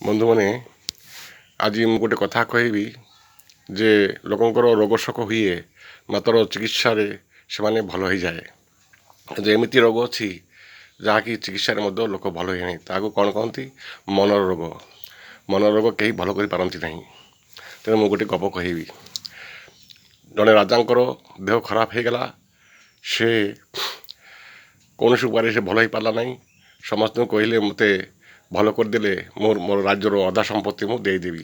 ବନ୍ଧୁମାନେ, ଆଜି ମୁଁ ଗୋଟେ କଥା କହିବି ଯେ ଲୋକଙ୍କର ରୋଗ ଶୋକ ହୁଏ, ମାତ୍ର ଚିକିତ୍ସାରେ ସେମାନେ ଭଲ ହୋଇଯାଏ। କିନ୍ତୁ ଏମିତି ରୋଗ ଅଛି ଯାହାକି ଚିକିତ୍ସାରେ ମଧ୍ୟ ଲୋକ ଭଲ ହୁଏ ନାହିଁ। ତାହାକୁ କ'ଣ କହନ୍ତି? ମନର ରୋଗ। ମନର ରୋଗ କେହି ଭଲ କରିପାରନ୍ତି ନାହିଁ। ତେଣୁ ମୁଁ ଗୋଟେ ଗପ କହିବି। ଜଣେ ରାଜାଙ୍କର ଦେହ ଖରାପ ହେଇଗଲା। ସେ କୌଣସି ଉପାୟରେ ସେ ଭଲ ହେଇପାରିଲା ନାହିଁ। ସମସ୍ତଙ୍କୁ କହିଲେ, ମୋତେ ଭଲ କରିଦେଲେ ମୋର ମୋର ରାଜ୍ୟର ଅଧା ସମ୍ପତ୍ତି ମୁଁ ଦେଇଦେବି।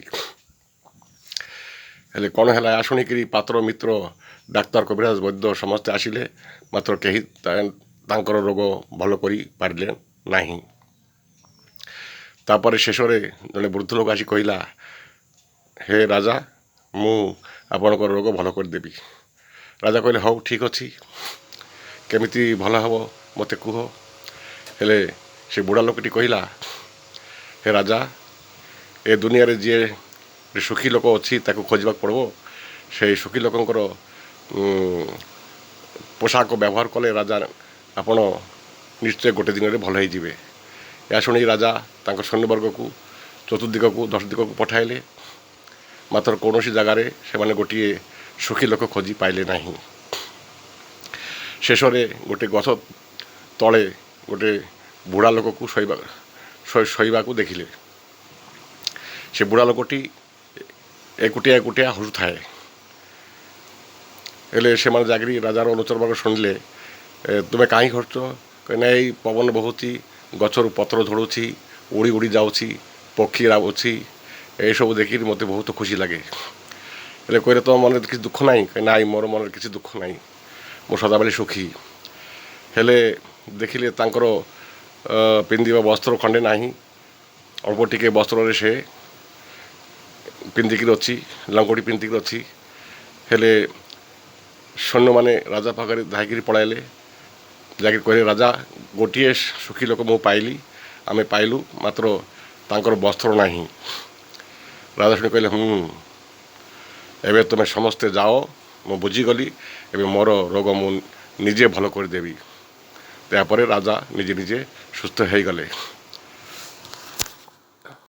ହେଲେ କ'ଣ ହେଲା, ଏହା ଶୁଣିକିରି ପାତ୍ର, ମିତ୍ର, ଡାକ୍ତର, କବିରାଜ, ବୈଦ୍ୟ ସମସ୍ତେ ଆସିଲେ, ମାତ୍ର କେହି ତାଙ୍କର ରୋଗ ଭଲ କରିପାରିଲେ ନାହିଁ। ତାପରେ ଶେଷରେ ଜଣେ ବୃଦ୍ଧ ଲୋକ ଆସି କହିଲା, ହେ ରାଜା, ମୁଁ ଆପଣଙ୍କର ରୋଗ ଭଲ କରିଦେବି। ରାଜା କହିଲେ, ହଉ, ଠିକ୍ ଅଛି, କେମିତି ଭଲ ହେବ ମୋତେ କୁହ। ହେଲେ ସେ ବୁଢ଼ା ଲୋକଟି କହିଲା, ହେ ରାଜା, ଏ ଦୁନିଆରେ ଯିଏ ସୁଖୀ ଲୋକ ଅଛି ତାକୁ ଖୋଜିବାକୁ ପଡ଼ିବ। ସେଇ ସୁଖୀ ଲୋକଙ୍କର ପୋଷାକ ବ୍ୟବହାର କଲେ ରାଜା, ଆପଣ ନିଶ୍ଚୟ ଗୋଟେ ଦିନରେ ଭଲ ହେଇଯିବେ। ଏହା ଶୁଣି ରାଜା ତାଙ୍କ ସୈନ୍ୟବର୍ଗକୁ ଚତୁର୍ଦିଗକୁ, 10 ଦିଗକୁ ପଠାଇଲେ। ମାତ୍ର କୌଣସି ଜାଗାରେ ସେମାନେ ଗୋଟିଏ ସୁଖୀ ଲୋକ ଖୋଜି ପାଇଲେ ନାହିଁ। ଶେଷରେ ଗୋଟେ ଗଛ ତଳେ ଗୋଟେ ବୁଢ଼ା ଲୋକକୁ ଶୋଇବାକୁ ଦେଖିଲେ। ସେ ବୁଢ଼ା ଲୋକଟି ଏକୁଟିଆ ଏକୁଟିଆ ହସୁଥାଏ। ହେଲେ ସେମାନେ ଯାଇକରି ରାଜାର ଅନୁଚରବର୍ଗ ଶୁଣିଲେ, ତୁମେ କାହିଁକି ହସୁଛ? କହିଲେ, ଏଇ ପବନ ବହୁଛି, ଗଛରୁ ପତ୍ର ଝଡ଼ୁଛି, ଉଡ଼ି ଉଡ଼ି ଯାଉଛି, ପକ୍ଷୀ ରାବୁଛି, ଏସବୁ ଦେଖିକିରି ମୋତେ ବହୁତ ଖୁସି ଲାଗେ। ହେଲେ କହିଲେ, ତୁମ ମନରେ କିଛି ଦୁଃଖ ନାହିଁ? କହିଲେ, ନାଇଁ, ମୋର ମନରେ କିଛି ଦୁଃଖ ନାହିଁ, ମୁଁ ସଦାବେଳେ ସୁଖୀ। ହେଲେ ଦେଖିଲେ ତାଙ୍କର ପିନ୍ଧିବା ବସ୍ତ୍ର ଖଣ୍ଡେ ନାହିଁ। ଅଳ୍ପ ଟିକେ ବସ୍ତ୍ରରେ ସେ ପିନ୍ଧିକିରି ଅଛି, ଲଙ୍ଗଟି ପିନ୍ଧିକିରି ଅଛି। ହେଲେ ସୈନ୍ୟମାନେ ରାଜା ପାଖରେ ଧାଇକିରି ପଳାଇଲେ। ଯାଇକିରି କହିଲେ, ରାଜା, ଗୋଟିଏ ସୁଖୀ ଲୋକ ମୁଁ ପାଇଲି, ଆମେ ପାଇଲୁ, ମାତ୍ର ତାଙ୍କର ବସ୍ତ୍ର ନାହିଁ। ରାଜା ଶୁଣି କହିଲେ, ହୁଁ, ଏବେ ତୁମେ ସମସ୍ତେ ଯାଅ, ମୁଁ ବୁଝିଗଲି, ଏବେ ମୋର ରୋଗ ମୁଁ ନିଜେ ଭଲ କରିଦେବି। ତାପରେ ରାଜା ନିଜେ ନିଜେ ସୁସ୍ଥ ହେଇଗଲେ।